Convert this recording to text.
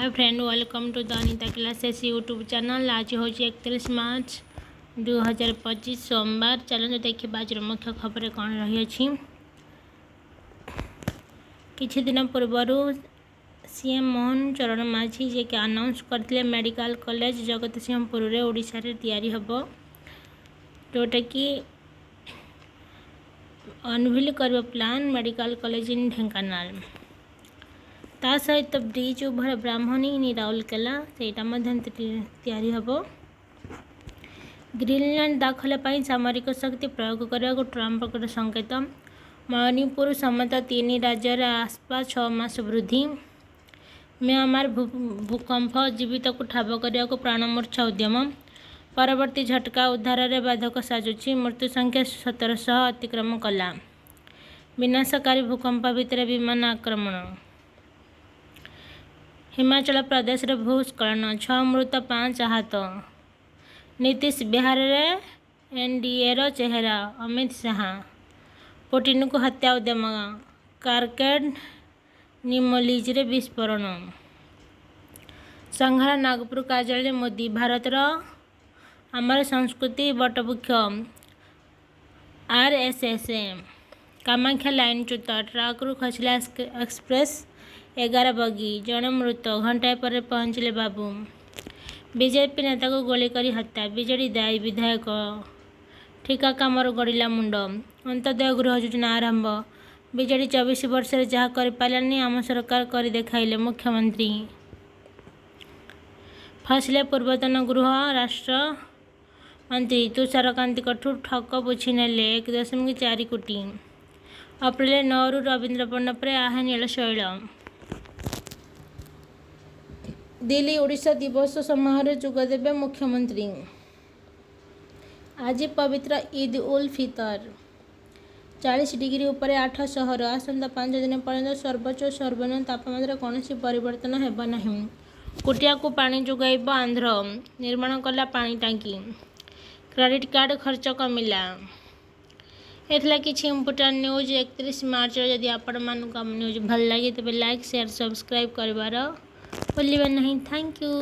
Hi friend, welcome to the Anita Classes YouTube channel. ଆଜି ହେଉଛି 31 March 2025, ସୋମବାର। ଚାଲନ୍ତୁ ଦେଖିବା ଆଜିର ମୁଖ୍ୟ ଖବର କ'ଣ ରହିଅଛି। କିଛି ଦିନ ପୂର୍ବରୁ ସିଏମ୍ ମୋହନ ଚରଣ ମାଝୀ ଯିଏକି ଆନାଉନ୍ସ କରିଥିଲେ, ମେଡ଼ିକାଲ କଲେଜ ଜଗତସିଂହପୁରରେ, ଓଡ଼ିଶାରେ ତିଆରି ହେବ, ଯେଉଁଟାକି ଅନଭିଲ୍ କରିବ plan medical college in Dhenkanal. ତା ସହିତ bridge over Brahmani in Rourkela, ସେଇଟା ମଧ୍ୟ ତିଆରି ହେବ। ଗ୍ରୀନଲ୍ୟାଣ୍ଡ ଦାଖଲ ପାଇଁ ସାମରିକ ଶକ୍ତି ପ୍ରୟୋଗ କରିବାକୁ ଟ୍ରମ୍ପଙ୍କର ସଂକେତ। ମଣିପୁର ସମେତ ତିନି ରାଜ୍ୟରେ ଆସ୍ପା 6 ମାସ ବୃଦ୍ଧି। ମିଆଁମାର ଭୂକମ୍ପ, ଜୀବିତକୁ ଠାବ କରିବାକୁ ପ୍ରାଣମୂର୍ଚ୍ଛା ଉଦ୍ୟମ। ପରବର୍ତ୍ତୀ ଝଟକା ଉଦ୍ଧାରରେ ବାଧକ ସାଜୁଛି। ମୃତ୍ୟୁ ସଂଖ୍ୟା 1700 ଅତିକ୍ରମ କଲା। ବିନାଶକାରୀ ଭୂକମ୍ପ ଭିତରେ ବିମାନ ଆକ୍ରମଣ। ହିମାଚଳ ପ୍ରଦେଶରେ ଭୂସ୍ଖଳନ, ଛଅ ମୃତ, ପାଞ୍ଚ ଆହତ। ନୀତିଶ ବିହାରରେ ଏନ୍ଡିଏର ଚେହେରା, ଅମିତ ଶାହା। ପୁଟିନଙ୍କୁ ହତ୍ୟା ଉଦ୍ୟମ, କାରକେଡ୍ ନିମୋଲିଜରେ ବିସ୍ଫୋରଣ। ସଂଘର ନାଗପୁର କାର୍ଯ୍ୟାଳୟରେ ମୋଦି, ଭାରତର ଆମର ସଂସ୍କୃତି ବଟବୃକ୍ଷ ଆର୍ଏସ୍ଏସ୍। କାମାକ୍ଷା ଲାଇନଚ୍ୟୁତ, ଟ୍ରାକରୁ ଖସିଲା ଏକ୍ସପ୍ରେସ୍ 11 ବଗି, ଜଣେ ମୃତ, ଘଣ୍ଟାଏ ପରେ ପହଞ୍ଚିଲେ ବାବୁ। ବିଜେପି ନେତାକୁ ଗୁଳି କରି ହତ୍ୟା, ବିଜେଡି ଦାୟୀ, ବିଧାୟକ। ଠିକା କାମରୁ ଗଡ଼ିଲା ମୁଣ୍ଡ। ଅନ୍ତ୍ୟୋଦୟ ଗୃହ ଯୋଜନା ଆରମ୍ଭ। ବିଜେଡି 24 ବର୍ଷରେ ଯାହା କରିପାରିଲାନି, ଆମ ସରକାର କରି ଦେଖାଇଲେ, ମୁଖ୍ୟମନ୍ତ୍ରୀ। ଫସିଲେ ପୂର୍ବତନ ଗୃହ ରାଷ୍ଟ୍ର ମନ୍ତ୍ରୀ ତୁଷାରକାନ୍ତିଙ୍କଠୁ ଠକ ବୁଝିନେଲେ 1.4 କୋଟି। ଅପ୍ରିଲ 9ରୁ ରବୀନ୍ଦ୍ର ମଣ୍ଡପରେ ଆହେ ନୀଳଶୈଳ। ଦିଲ୍ଲୀ ଓଡ଼ିଶା ଦିବସ ସମାରୋହରେ ଯୋଗଦେବେ ମୁଖ୍ୟମନ୍ତ୍ରୀ। ଆଜି ପବିତ୍ର ଇଦ୍ ଉଲ୍ ଫିତର। 40 ଡିଗ୍ରୀ ଉପରେ ଆଠ ସହର। ଆସନ୍ତା 5 ଦିନ ପର୍ଯ୍ୟନ୍ତ ସର୍ବୋଚ୍ଚ ଓ ସର୍ବନିମ୍ନ ତାପମାତ୍ରାରେ କୌଣସି ପରିବର୍ତ୍ତନ ହେବ ନାହିଁ। କୋଟିଆକୁ ପାଣି ଯୋଗାଇବ ଆନ୍ଧ୍ର, ନିର୍ମାଣ କଲା ପାଣି ଟାଙ୍କି। କ୍ରେଡିଟ୍ କାର୍ଡ ଖର୍ଚ୍ଚ କମିଲା। ଏ ଥିଲା କିଛି ଇମ୍ପୋର୍ଟାଣ୍ଟ ନ୍ୟୁଜ୍ 31 ମାର୍ଚ୍ଚର। ଯଦି ଆପଣମାନଙ୍କୁ ଆମ ନ୍ୟୁଜ୍ ଭଲ ଲାଗେ, ତେବେ ଲାଇକ୍, ସେୟାର, ସବସ୍କ୍ରାଇବ୍ କରିବାର ଭୁଲିବେ ନାହିଁ। Thank you.